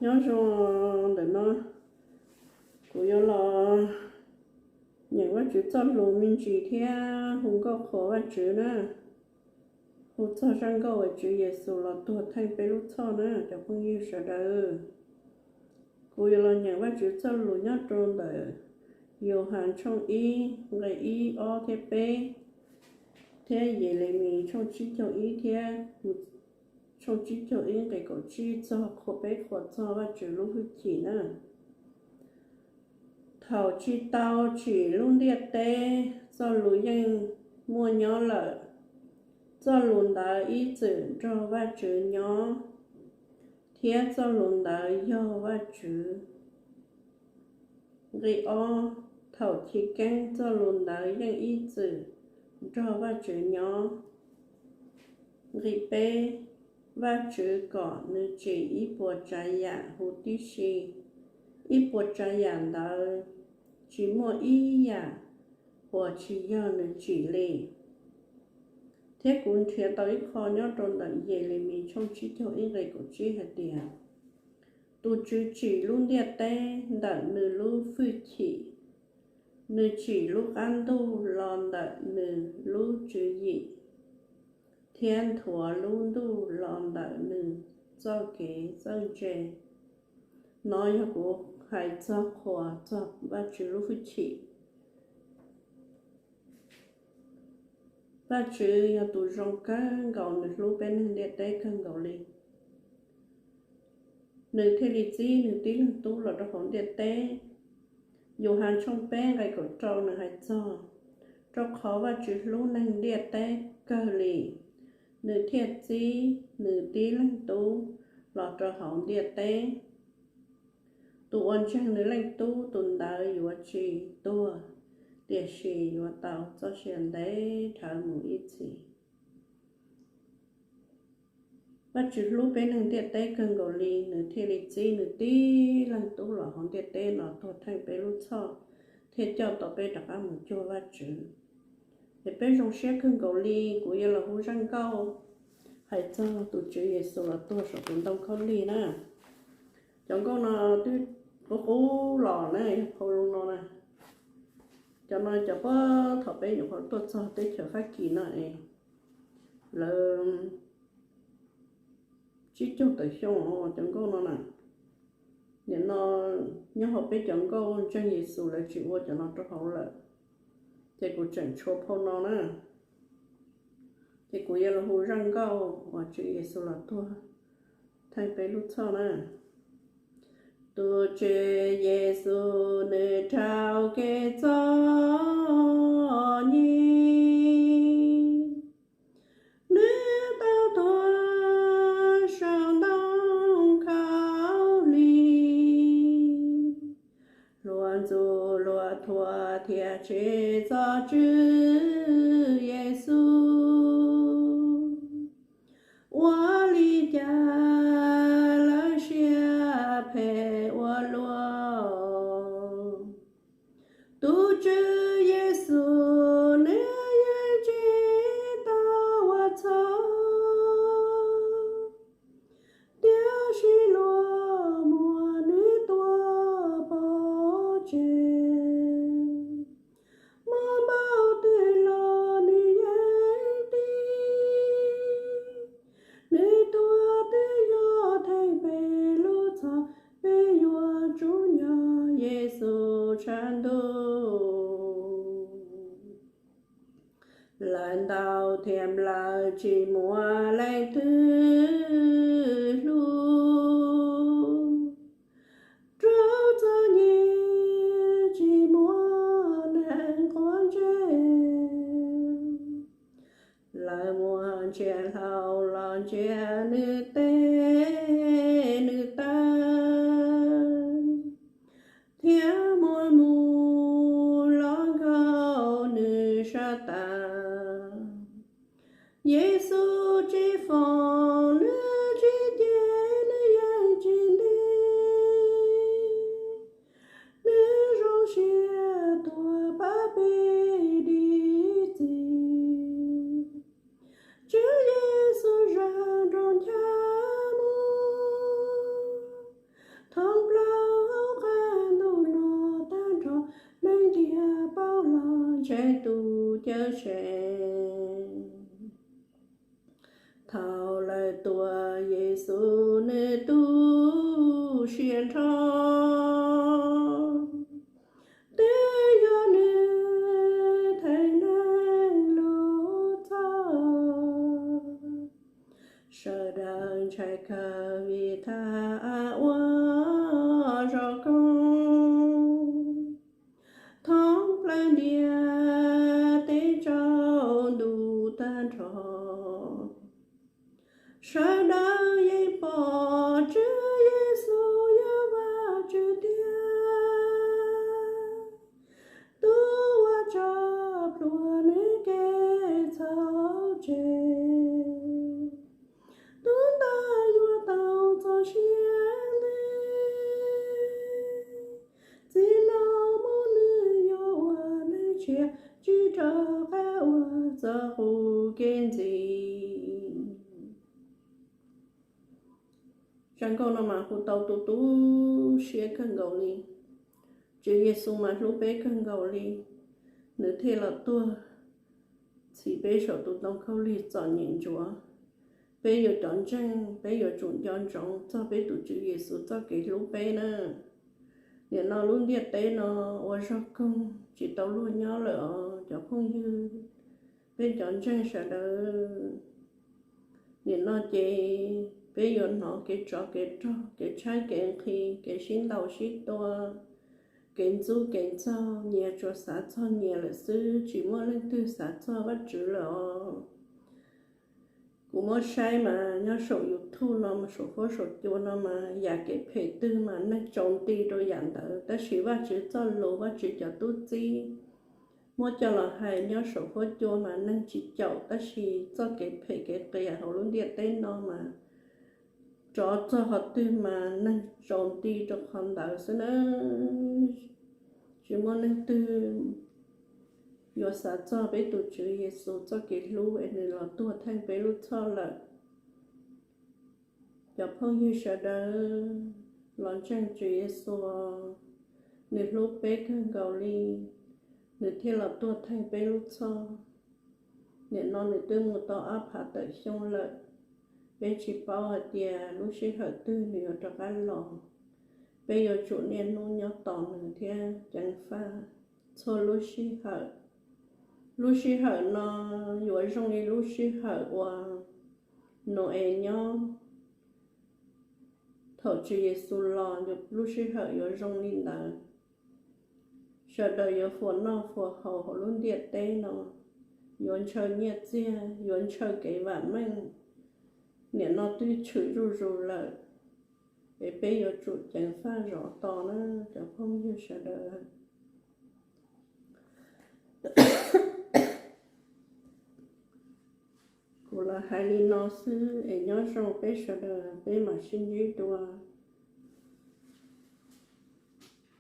Nyob zoo ntawm no, kuv yuav los nyeem Vajtswv txoj lus me ntsis thiab hu nkauj qhuas Vajtswv na, hu txog zaj nkauj uas Tswv Yexus los tuag theej peb lub txhoj na cov phooj ywg sawv daws. Kuv yuav los nyeem Vajtswv txoj lus nyob rau ntawm Yauhas tshooj ib nqe ib, ob thiab peb, thiab Yelemis tshooj tsib caug ib thiab tshooj tsib caug ib nqe kaum tsib txog qhua peb qhuas txog Vajtswv lub hwj chim na. Thaum tsis tau tsim lub ntiaj teb, txoj lus yeej muaj nyob lawm. Txoj lus ntawd ib txwm nrog Vajtswv nyob, thiab txoj lus ntawd yog Vajtswv. Nqe ob, thaum chiv keeb txoj lus ntawd yeej ib txwm nrog Vajtswv nyob. Nqe peb, Vajtswv kom nws tsim ib puas tsav yam huv tib si, ib puas tsav yam ntawd tsis muaj ib yam uas tsis yog nws tsim li. Thiab kuv nrhiav tau ib qho nyob rau ntawm Yelemis tshooj tsib caug ib nqe kaum tsib hais tias, tus Tswv tsim lub ntiaj teb ntawm nws lub hwj chim, nws tsim lub qab ntuj los ntawm nws lub tswv yim, thiab nthuav lub ntuj los ntawm nws txoj kev txawj ntse. Nov yog kuv hais txog qhuas txog Vajtswv lub hwj chim. Vajtswv yog tus zoo kawg nkaus, nws hlub peb neeg ntiaj teb kawg nkaus li, nws thiaj li txib nws tib leeg tub los rau hauv ntiaj teb. Yauhas tshooj peb nqe kaum rau nws hais txog, rau qhov Vajtswv hlub neeg ntiaj teb kawg li, nws thiaj txib nws tib leeg tub los rau hauv ntiaj teb. Tus uas ntseeg nws leej tub, tus ntawd yuav tsis tuag, tiam sis yuav tau txoj sia ntev dhawv mus ib txhis. Vajtswv hlub peb neeg ntiaj teb kawg nkaus li, nws thiaj li txib nws tib leeg tub los hauv ntiaj teb no tuag theej peb lub txhoj, thiaj coj tau peb rov qab mus cuag Vajtswv. Es peb zoo siab kawg nkaus li, kuv yuav los hu zaj nkauj hais txog tus Tswv Yexus los tuag saum tus ntoo khaub lig na. Cov nkauj no twb qub qub los na, yog phau zoo no na. Cov no cov puag thaum peb nyuam qhuav tuaj txog teb chaws Fab Kis no es lawv tsib caug tawm xyoo cov nkauj no na. Nim no nyob hauv peb cov nkauj ntseeg Yexus lawv tsis ua cov no rau hauv lawm, ces kuv tseem tshuav phau no na. Ces kuv yuav los hu zaj nkauj uas Tswv Yexus los tuag theej peb lub txhoj na. Tus Tswv Yexus nws raug kev txom nyem, nws tau tuag saum ntoo khaub lig. Hluas ntxub hluas thuam thiab tseg txog Tswv Yexus, ua li cas lawv siab phem ua luaj. Tus Tswv Yexus nws yeej tsis tau ua txhaum, tiam sis luag muab nws tua pov tseg. Muaj npaum twg los nws yeej tiv, nws tuag twb yog theej peb lub txhoj, peb yuav tsum nco Yexus tshav ntuj. Lawv ntaus thiab lawv tsis muaj leej twg hlub, raug txom nyem tsis muaj neeg quav ntsej. Lawv muab ntsia hlau los ntsia nws tes nws taw, thiab muab mus los nkaum nws sab taw. Yexus tsis foom nws saib tus cawm seej. Thaum lawv tua Yexus nws tu siab nrho, twb yog nws theej neeg lub txoj. Sawv daws ntshai kawg vim tham ua zog koog, thoob plaws ntiaj teb tsaus ntuj tag nrho. Sawv daws yeej pom Tswv Yexus yog Vajtswv tiag, tus uas tso plhuav nws kev txhaum tseg. Tub ntawd yuav tau txoj sia ntseeg, txij no mus nws yuav ua neeg tshiab, tsis rov qab ua txoj kev ntxiv. Zaj nkauj no mas hu tau tu tu siab kawg nkaus li. Tswv Yexus mas hlub peb kawg nkaus li, nws thiaj los tuag txhiv peb saum tus ntoo khaub lig txom nyem ntsuav. Peb yuav cov ntseeg, peb yuav tsum nco ntsoov txog peb tus Tswv Yexus txoj kev hlub peb na. Nim no lub ntiaj teb no ua zog koog tsis tau luag nyob lawm os cov phooj ywg, peb cov ntseeg sawv daws. Nim no ces peb yuav hnov kev tsov kev rog, kev tshaib kev nqhis, kev sib ntaus sib tua, kev ntxub kev ntxaug, nyias tsuas xav txog nyias lawm xwb, tsis muaj leej twg xav txog Vajtswv lawm os. Kuv muab saib mas nyob saum YouTube no, saum huab saum cua no mas yam kev phem twg mas neeg tsaus nti rau yam ntawd, tab sis Vajtswv txoj lus, Vajtswv cov tub txib muab coj los hais nyob saum huab cua mas neeg tsis caum, tab sis txoj kev phem kev qias hauv lub ntiaj teb no mas rov txog qhov twg mas neeg tsaus nti rau qhov ntawd xwb na. Tsis muaj leej twg yuav xav txog peb tus Tswv Yexus txoj kev hlub es nws los tuag theej peb lub txhoj lawm. Cov phooj ywg sawv daws, los ntseeg Tswv Yexus, nws hlub peb kawg nkaus li, nws thiaj los tuag theej peb lub txhoj. Nim no nws twb mus tau ob phav tawm xyoo lawm, peb tsis paub hais tias lub sij hawm twg nws yuav rov qab los. Peb yuav tsum niaj hnub nyob tos nws thiab ceev faj txhua lub sij hawm. Lub sij hawm no yuav zoo li lub sij hawm uas Nau-es nyob. Thaum Tswv Yexus los, lub sij hawm yuav zoo li ntawd. Sawv daws yuav fuas noj fuas haus hauv lub ntiaj teb no, yuav ntshaw nyiaj txiag, yuav ntshaw kev vam meej. Nim no twb tshwm zuj zus lawm, es peb yuav tsum ceev faj zov tos na cov phooj ywg sawv daws. Kuv los hais li no xwb es nyob zoo peb sawv daws, peb mam sib ntsib dua.